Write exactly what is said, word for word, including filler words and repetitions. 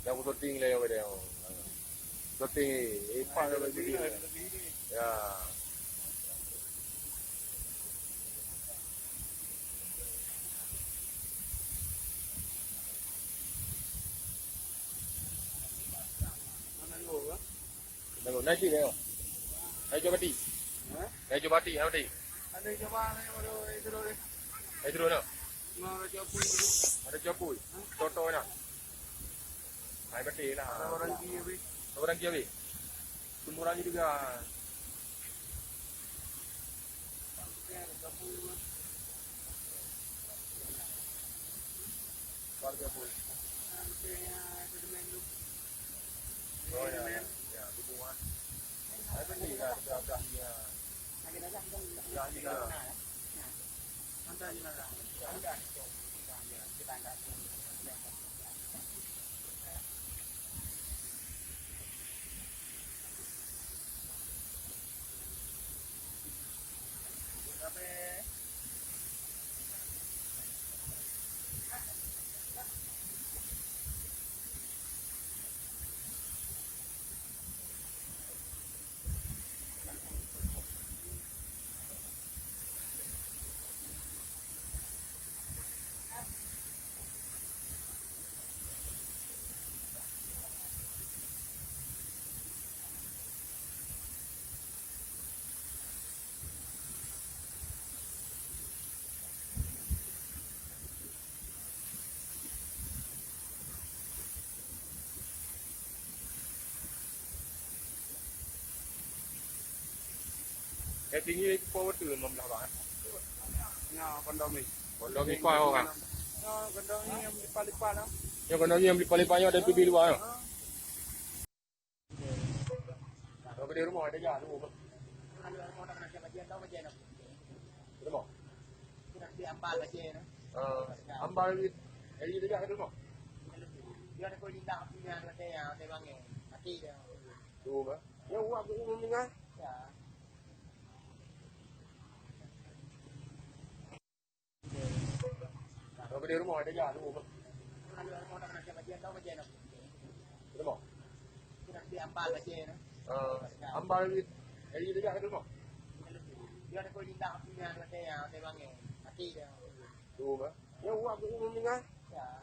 Dah aku syuting lah yang beda. Syuting, eh, eh, pak dah bagi dia. Ya. Mana lu, ha? Lalu, naik cik, ayo. Naik jabati. Ha? Naik jabati, naik jabati. Ada jabah, naik baru, naik turun ni. Naik turun, no? Nah, ada jabah. Ada jabah. Ha? Toto, no? Naik jabati lah. Ada orang kiri. Ada orang kiri. Semua orang juga. Keluarga pun. Oh, ya, ya, ya, hubungan. Saya beli lah, sudah, sudah, ya. Sudah, ya. Sudah, ya. Eh, tinggi lagi power tu lima belas bang, eh. Ya, kondomi. Kondomi kau orang. Ya, kondomi yang lipat-lipat lah. Ya, kondomi yang lipat-lipat yang ada P B luar, ya. Ha. Kalau di rumah ada je, rumah. Kalau rumah tak kena siap bajian, tahu bajian apa? Rumah. Kena beli ambal bajian, eh. Ah, ambal ni, jadi dia ada rumah. Dia ada kau indah punya, ada yang ada bangin. Mati dia. Tu, bah. Ya, uak aku mendengar. Ya. Kalau di rumah ada je, rumah. Kalau rumah tak kena siap bajian, tahu bajian apa? Rumah. Kena beli ambal bajian, eh. Ah, ambal ni, jadi dia ada rumah. Dia ada kau indah punya, ada yang ada bangin. Mati dia. Tu, bah. Ya, uak aku mendengar. Ya.